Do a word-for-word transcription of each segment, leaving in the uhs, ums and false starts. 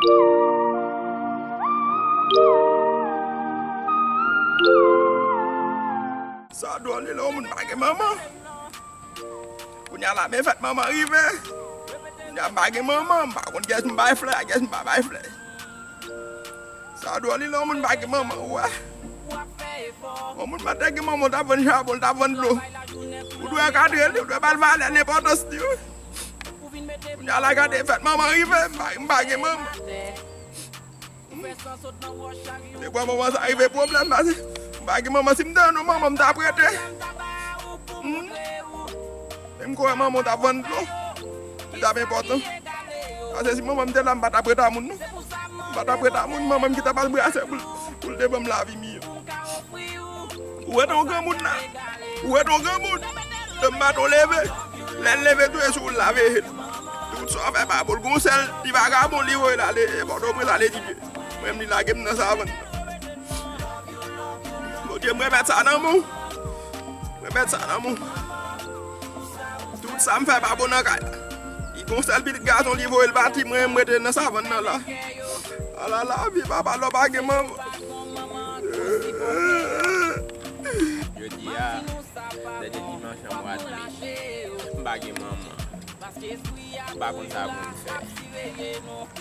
Sa dwòl wi lè yon moun pa gen manman. Kounye a la men fèt manman rive. Kounye a m pa gen manman, m pa konn kiyès m bay flè, kiyès m pa bay flè. Sa dwòl wi lè yon moun pa gen manman, ou wè. Yon moun pa te gen manman, w t ap vann chabon, l t ap vann dlo. Ou dwe ankadre li, ou dwe ba l valè, l enpòtans li wi. Kounye a la gade fèt manman rive, m pa, m pa gen manman. Hmm. Se bò manman sa rive pwoblèm, pase m pa gen manman, si m te gen yon manman, m t ap rete. Hmm. E m kwè manman w t ap vann dlo. Li t ap enpòtan. Pase si manman m te la, m pa t ap rete a moun, non. M pa t ap rete a moun, manman m ki t ap al brase pou l, pou l te ban m lavi miyò. Ou wè ton granmoun la? Ou wè ton granmoun? Demen maten w leve. Lè l leve tou, e sou woul la veye l. Tout sa w fè pa pou l. Gon sèl ti vagabon li voye l ale, e Pòtoprens ale etidye. Mwen menm li lage m nan savann nan. Bondye, m remèt sa nan men w. M remèt sa nan men w. Tout sa m fè pa bon nan kay la. Li gon sèl pitit gason li voye l pati, mwen menm m rete nan savann nan la. Ala lavi, papa, lè w pa gen manman. Jodi a, dènye dimanch nan mwa de me. M pa gen manman. M pa konn sa pou m fè.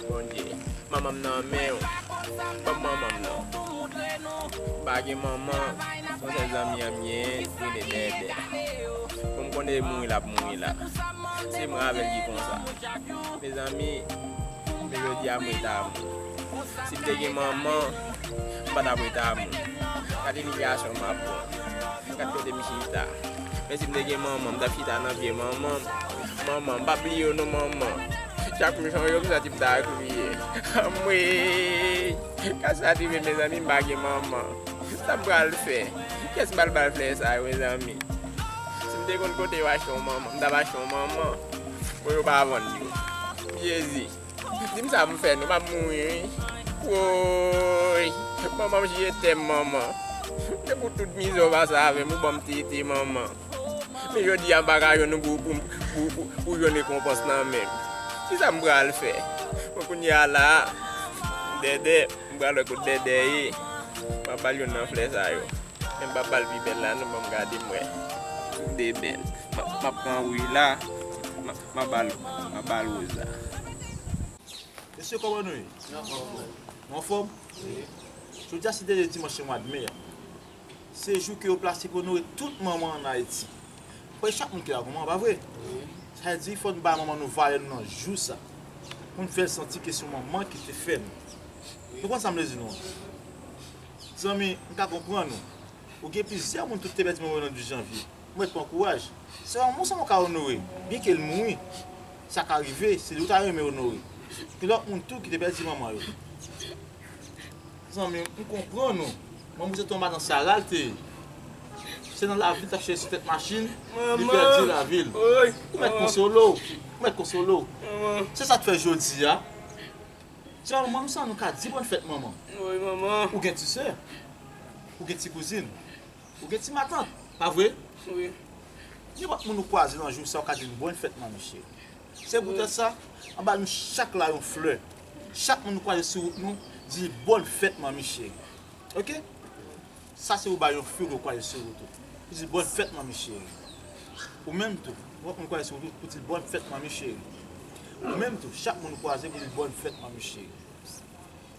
Bondye, manman m nan men w. Ban m manman m nan. M pa gen manman. Se yon sèl zanmi an m genyen, li rele Dèdè. Bon, m konnen mouri l ap mouri la. Se mwen avè l ki konsa. Mezanmi, men jodi a m rete a moun. Si m te gen manman, m pa t ap rete a moun. Gade imilyasyon m ap pran. Gad kote m chita. Men si m te gen manman, m t ap chita nan pye manman m. Manman, m p ap bliye w non, manman. Chak m sonje w, m santi m ta kriye. Anmwey! Ka sa rive, mezanmi, m pa gen manman. Sa m pral fè? Kiyès m pral ba l flè sa yo, mezanmi? Si m te konn kote yo achte yon manman, m t ap achte yon manman. Bon, yo pa vann yo. Jezi! Di m sa pou m fè non, m ap mouri wi. Woy, manman m, je t'aime manman. Se pou tout mizè w pase avè m, ou ban m tete manman. Men jodi a m pa ka jwenn ou pou, pou, pou, pou, pou jwenn rekonpans nan men m. Kisa m pral fè? Bon, kounye a la, Dèdè, m pral wè kot Dèdè ye. M ap ba l youn nan flè sa yo. Men m p ap ba l pi bèl la non, ban m gade m wè. Tou de bèl. M ap, m ap pran wouj la. M ap, m ap ba l, m ap ba l woz la. Mesye, kòman nou ye? Nou anfòm? Wi. Jodi a se dènye dimanch nan mwa de me a. Se jou ke yo plase pou onore tout manman ann Ayiti. Fò chak moun ki la gon manman, pa vre? Wi. Sa vle di, fò n ba manman nou valè nou nan jou sa. Pou n fè l santi ke se yon manman ki te fè nou. Wi. Nou konprann sa m vle di nou an? Zanmi, m ka konprann ou. Ou gen plizyè moun tou ki te pèdi manman yo nan dis janvye. Mwen pran kouraj. Se manman w sèlman w ka onore. Byenke l mouri, sa ka rive, se li w ta renmen onore. Gen lòt moun tou ki te pèdi manman yo. Zanmi, m konprann ou. Manman w se t yon madan sara l te ye. Se nan lavi l t ap chèche sou tèt machin, li pèdi lavi l. Ou mèt konsole w. Ou mèt konsole w. Se sa k fè jodi a, se pa manman nou sa, nou ka di bòn fèt manman. Ou gen ti sè, ou gen ti kouzin, ou gen ti matant, pa vre? Nenpòt moun ou kwaze nan jou sa, ou ka di l bòn fèt manmi cheri. Se poutèt sa, anba nou chak la yon flè. Chak moun nou kwaze sou wout nou, di l bòn fèt manmi cheri. Oke? Sa se ou bay yon fi ke w kwaze sou wout ou. Pou di l bòn fèt manmi cheri. Ou menm tou, nenpòt moun kwaze sou wout ou, pou di l bòn fèt manmi cheri. Ou menm tou, chak moun ou kwaze pou di l bòn fèt manmi cheri.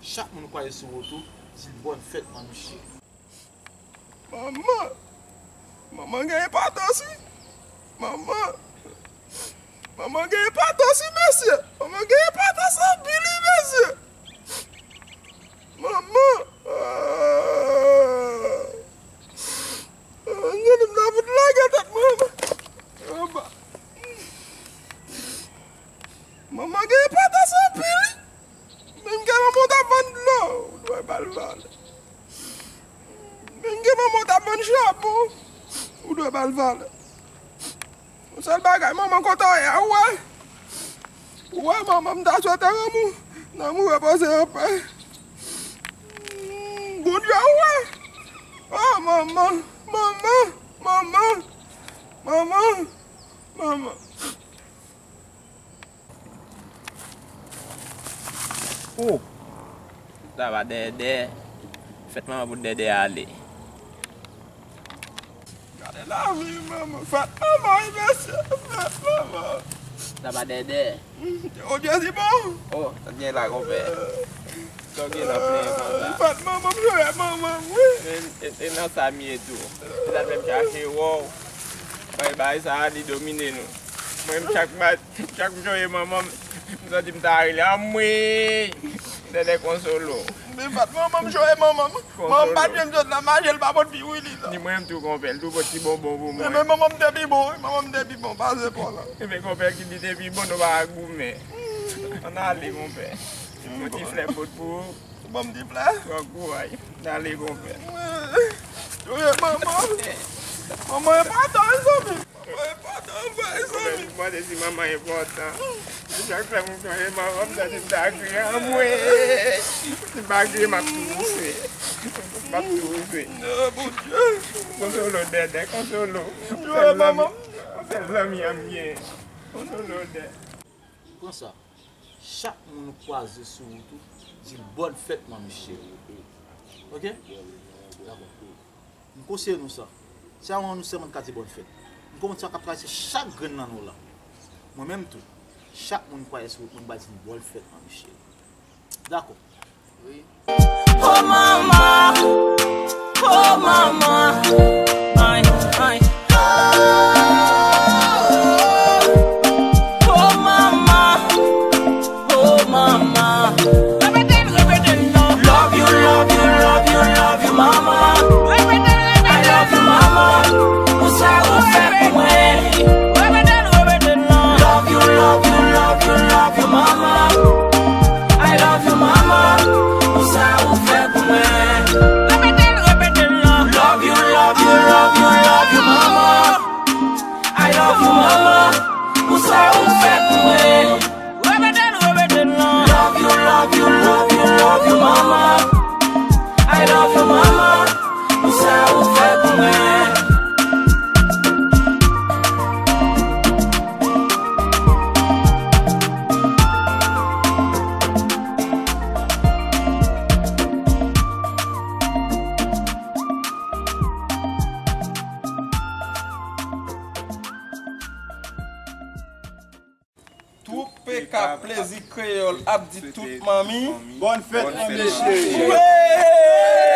Chak moun ou kwaze sou wout ou, di l bòn fèt manmi cheri. Manman! Manman gen enpòtans wi! Manman! Manman gen enpòtans wi mesye! Manman gen enpòtans anpil wi mesye! Manman! Ah! Ah, gade m ta fout lage tèt mwen anba. Anba. Manman gen enpòtans anpil wi! Menm ke manman w t ap vann dlo, ou dwe ba l valè. Menm ke manman w t ap vann chabon, ou dwe ba l valè. Yon sèl bagay, manman, kote w ye a, ou wè? Ou wè, manman, m ta swete nanm ou, nanm ou repoze anpè. Bondye, ou wè? Oh, manman, manman, manman, manman, manman. Oh! Sa va dèdè. Fèt manman pou dèdè ale. Gade lavi manman. Fèt manman, wi, mesye. Fèt manman. Sa va dèdè. O Jezi bon. Oh, sa gen la, konpè. Sa gen la plen konsa. Fèt manman, m jwe manman, wi. E, e, e nan sa m ye tou. Se sa menm chache wòw. Bay, bay, sa a, li domine nou. Mwen, m chak bat, chak m jwe manman, m santi m ta rele. Anmwey! Dèdè konsolo. Men fèt manman, m jwe manman. Manman pa janm jwenn nan mache, l pa pot pi wi li la. Ni mwen m tou konpè, l tou pot ti bonbon pou mwen. Men manman m te pi bon, wi, manman m te pi bon, pase pa la. Ebyen konpè ki di te pi bon, nou pa goumen. Ann ale konpè. Yon ti flè pot pou ou. Bon, m di flè. Bon kouraj. N ale konpè. Wi, manman. Manman enpòtan, mezanmi. Manman enpòtan, vre, mezanmi. Mwen te di manman enpòtan. Chak fwa mwen sonje manman, m santi m ta kriye. Anmwey! Si m pa kriye, m ap touse. M ap touse. Oh, Bondye. Konsolo, dèdè, konsolo. Yon sèl zanmi, yon sèl zanmi an m gen. Konsolo, dèdè. Pran sa. Chak moun ou kwaze sou wout ou, di l bòn fèt manmi cheri. Oke? Dakò. M konseye nou sa. Se a nou sèlman ka di bòn fèt. M konn sa k ap travèse chak grenn nan nou la. Mwen menm tou, chak moun m kwaze sou wout mwen, m ba di l bòn fèt manmi cheri. Dakò. Wi. Oh mama, oh mama, ay, ay, oh. Oh mama, oh mama. Love you, love you, love you, love you, mama. I love you, mama. Pou sa ou fè pou mwen. Love you, love you, love you, love you, mama. I love you, mama, pou sa ou fè pou mwen. Repete l, repete l non. Love you, love you, love you, love you, mama. I love you, mama, pou sa ou fè pou mwen. Repete l, repete l non. Love you, love you, love you, love you, mama. I love you, mama, pou sa ou fè pou mwen. Twoup P K Plezi Kreyòl ap di tout manmi bòn fèt manmi cheri.